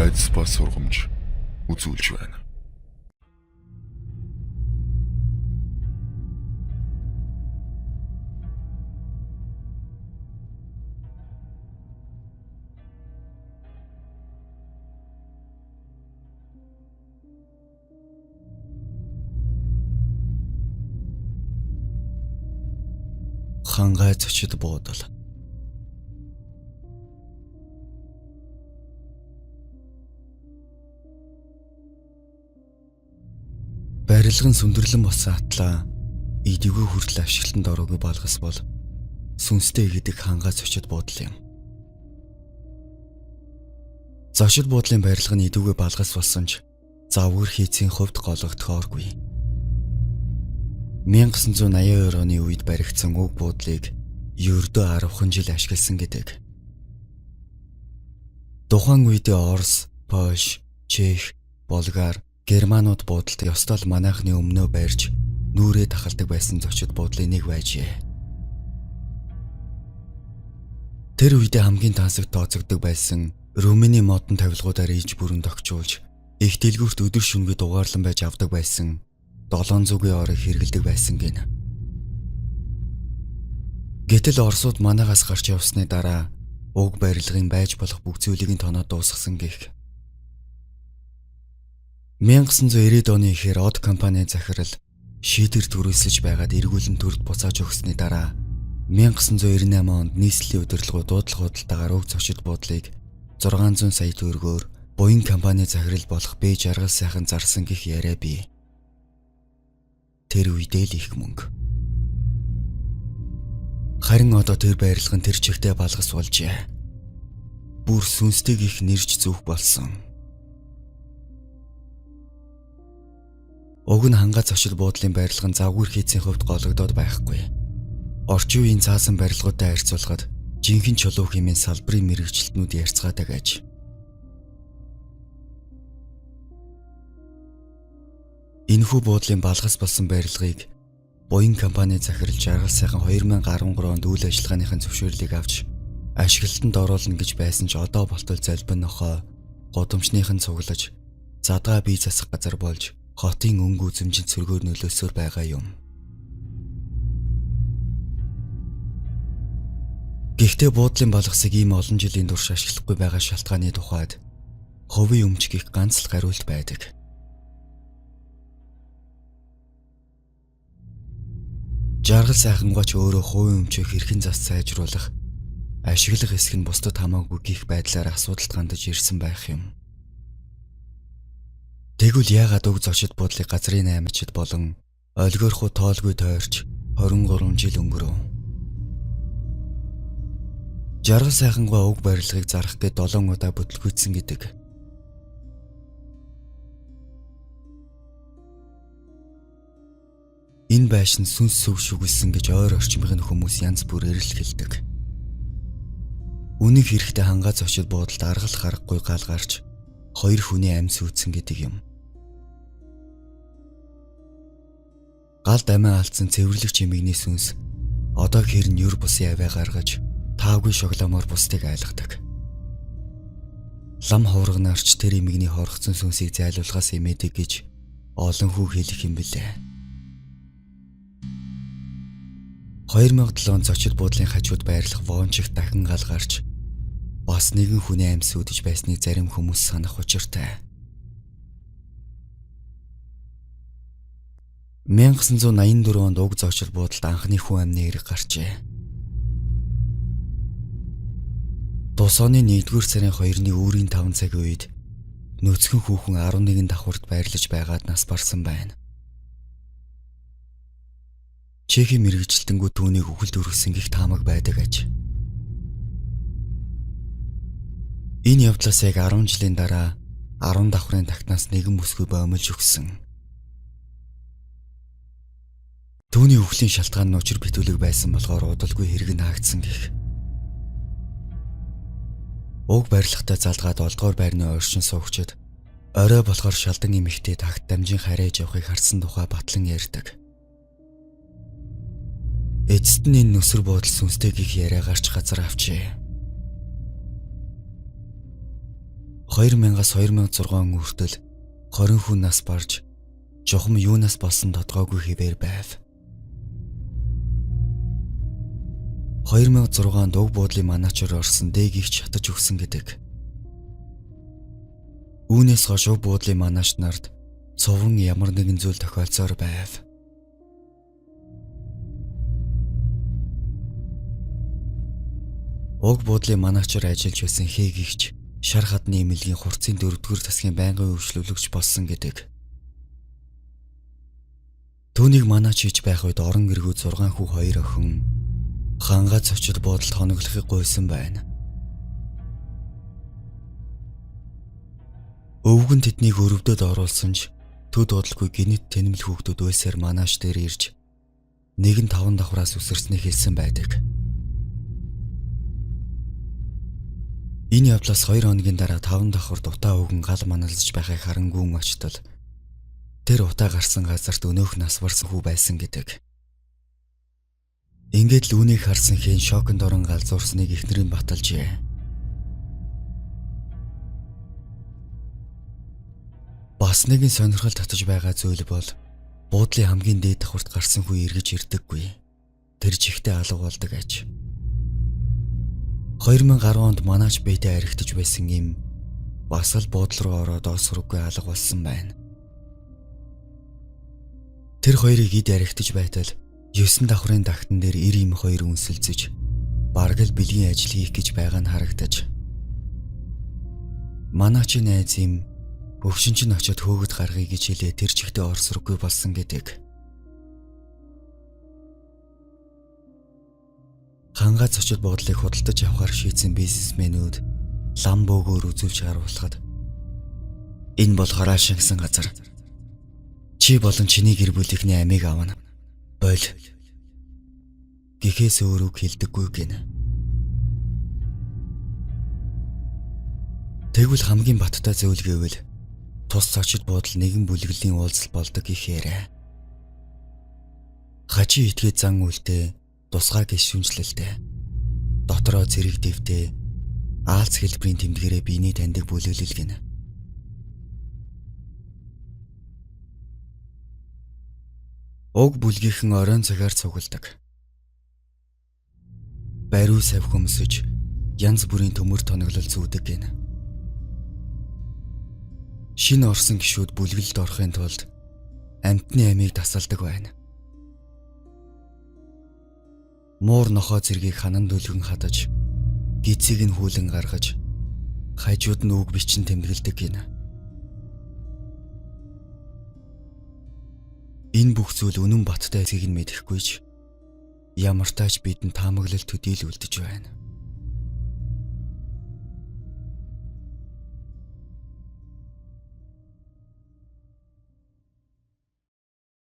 Айдас ба сургамж үзүүлж байна. Хангай зочид буудал. Барилгын сүндэрлэн болсон атлаа эдэггүй хүртэл ашиглалтанд ороогүй балгас бол сүнстэй гэдэг хангай зочид буудал юм. Зочид буудлын барилга нь эдэггүй балгас болсон ч завгар хийцийн хувьд гологдохооргүй. 1982 оны үед баригдсан уг буудлыг ердөө 10 жил ашигласан гэдэг. Тухайн үедээ Орос, Польш, Чех, Болгар, Германууд буудалд ёстой л манайхны өмнөө барьж нүрээ тахалдаг байсан зочид буудлын нэг байжээ. Тэр үедээ хамгийн тансаг тооцогддог байсан Румыны модон тавилгуудаар иж бүрэн тохижуулж их дэлгүүрт өдөр шөнөгүй дугаарлан байж авдаг байсан 700-ийн орыг хэрэгэлдэг байсан гин. Гэтэл Оросууд манайгаас гарч явсны дараа уг барилгын байж болох бүх зүйлийг нь тоноод дуусгасан гэх. 1990-ад оны ихээр Од компани захирал шийдвэр түрээсэлж байгаад эргүүлэн төрд буцааж өгсөний дараа 1998 онд нийслэлийн удирдлагууд дуудлага худалдаагаар уг зочид буудлыг 600 сая төгрөгөөр буян компани захирал болох Б Жаргал сайхан зарсан гэх яриа бий. Тэр үедээ л их мөнгө. Харин одоо тэр барилга нь тэр чигтээ балгас болжээ. Бүр сүнстэй гих нэрж зүөх болсон. Уг нь хангай зочид буудлын барилга нь завгүй хийцийн хувьд гологдоод байхгүй. Орчин үеийн цаасан барилгуудтай харьцуулахад жинхэнэ чулуу хэмээн салбарын мэрэгчлэтнүүд ярьцгаадаг аж. Энэхүү буудлын балгас болсон барилгыг буян компани захирал Жаргал сайхан 2013 онд үйл ажиллагааныхын зөвшөөрлийг авч ашиглалтанд оруулна гэж байсан ч одоо болтол золбин нохой гудамжныхан цуглаж задгаа бие засах газар болж хотын өнгө үзэмжинд сөргөөр нөлөөсөөр байгаа юм. Гэхдээ буудлын балгасыг ийм олон жилийн турш ашиглахгүй байгаа шалтгааны тухайд хувийн өмч гих ганц л хариулт байдаг. Жаргал сайхангаач өөрөө хувийн өмчөө хэрхэн зас сайжруулах, ашиглах хэсэг нь бусдад хамаагүй гих байдлаар асуудалд гандаж ирсэн байх юм. Тэгвэл яагаад уг зочид буудлыг газрын аймагчид болон олигорхуу тоолгүй тойрч 23 жил өнгөрөв. Жаргал сайхангаа уг барилгыг зарах гээд 7 удаа бүтлгүүцсэн гэдэг. Энэ байшин сүнс сүв шүглсэн гэж ойр орчмын хүмүүс янз бүрээр л хэлдэг. Үнэн хэрэгтээ хангай зочид буудалд аргалах аргагүй гал гарч хоёр хүний амь сүйдсэн гэдэг юм. Галд амиа алдсан цэвэрлэгч эмэгний сүнс одоо хэр нь юр бусын авиа гаргаж таагүй шоглоомоор бусдыг айлгадаг. Лам ховрогнаарч тэр эмэгний хоргоцсон сүнсийг зайлуулахаас эмээдэг гэж олон хүү хэлэх юм билээ. 2007 он зочид буудлын хажууд байрлах Вончигт дахин гал гарч бас нэгэн хүний амь сүйдэж байсныг зарим хүмүүс санах учиртай. 1984 онд уг зочид буудалд анхны хүн амны хэрэг гарчээ. Тус оны 1-р сарын 2-ны үүрийн 5 цагийн үед нүцгэн хүүхэн 11 давхарт байрлаж байгаад нас барсан байна. Чехийн мэргэжилтэнгүүд түүнийг үхэлд өргөсөн гих таамаг байдаг аж. Энэ явдлаас яг 10 жилийн дараа 10 давхрын тагтнаас нэгэн бүсгүй боомлж өгсөн. Түүний үхлийн шалтгаан нь учир битүүлэг байсан болохоор удалгүй хэрэг нь хаагдсан гэх. Уг барилгатай залгаад 7 дугаар байрны ойршин суугчид орой болохоор шалдан эмэгтэй тагт дамжин харайж явахыг харсан тухай батлан ярьдаг. Эцэст нь энэ нүсэр буудал сүнстэй гих яриа гарч газар авчээ. 2000-аас 2006 он хүртэл 20 хүн нас барж чухам юунаас болсон тодгоогүй хэвээр байв. 2006 онд уг буудлын манаачаар орсон Дэгийг шатаж өгсөн гэдэг. Үүнээс хойш уг буудлын манаач нарт цуван ямар нэгэн зүйл тохиолдсоор байв. Уг буудлын манаачаар ажиллаж байсан Хэгийгч шар хадны эмнэлгийн хурцын 4-р тасгийн байнгын үйлчлүүлэгч болсон гэдэг. Түүнийг манаач хийж байх үед орон гэргүү 6 хүү 2 охин хангаа зочид буудалд хоноглохыг гуйсан байна. Өвгөн тэднийг өрөвдөд оруулсан ч төд удалгүй гинэт тэнэмэл хүүхдүүд уйлсаар манаач дээр ирж нэг нь 5 давхраас үсэрснийг хэлсэн байдаг. Энэ явдлаас 2 хоногийн дараа 5 давхар дутаа өвгөн гал маналж байхыг харангуун очтол тэр утаа гарсан газарт өнөөх нас барсан хүү байсан гэдэг. Ингээд л үүнийг харсан хэн шоконд орон галзуурсныг эхнэр нь баталжээ. Бас нэгэн сонирхол татаж байгаа зүйл бол буудлын хамгийн дээд давхарт гарсан хүү эргэж ирдэггүй. Тэр чихтэй алга болдог аж. 2010 онд манаач биетэй аригтаж байсан юм бас л буудал руу ороод оосроггүй алга болсон байна. Тэр хоёрыг эд аригтаж байтал 9 давхрын тагтан дээр 90 им хоёр үнсэлцэж бараг л бэлгийн ажил хийх гэж байгаа нь харагдаж. Манаачийн найз юм хөгшин чинь очиод хөөгд гаргая гэж хэлээ тэр чигтээ орсроггүй болсон гэдэг. Хангаа зочид буудлыг худалдаж авахар шийдсэн бизнесмэнүүд лам бөөгөөр үзүүлж харуулхад энэ бол хороо шингэсэн газар. Чи болон чиний гэр бүлийнхний амийг авна. Боль. Гэхээс өөр үг хэлдэггүй гинэ. Тэгвэл хамгийн баттай зүйл гэвэл тус зочид буудал нэгэн бүлэглэлийн уулзалт болдог гэхээрээ. Хажийн итгээд зан үйлдэл тусгай гишүүнчлэлтэй. Дотроо зэрэг дэвтэй аалз хэлбэрийн тэмдгэрээ биений таньдаг бүлэглэл гинэ. Уг бүлгийнхэн оройн цагаар цугладаг. Бариу сав хөмсөж янз бүрийн төмөр тоноглол зүүдэг гинэ. Шинэ орсон гишүүд бүлэглэлд орохын тулд амьтны амийг дасалдаг байна. Муур нохоо зэргийг ханан дүлгэн хадаж, гизийг нь хүлэн гаргаж, хажууд нь үг бичин тэмдэглэдэг гинэ. Энэ бүх зүйл үнэн баттай эсгийг нь мэдэхгүй ч ямар тач бидэнд таамаглал төдийл үлдэж байна.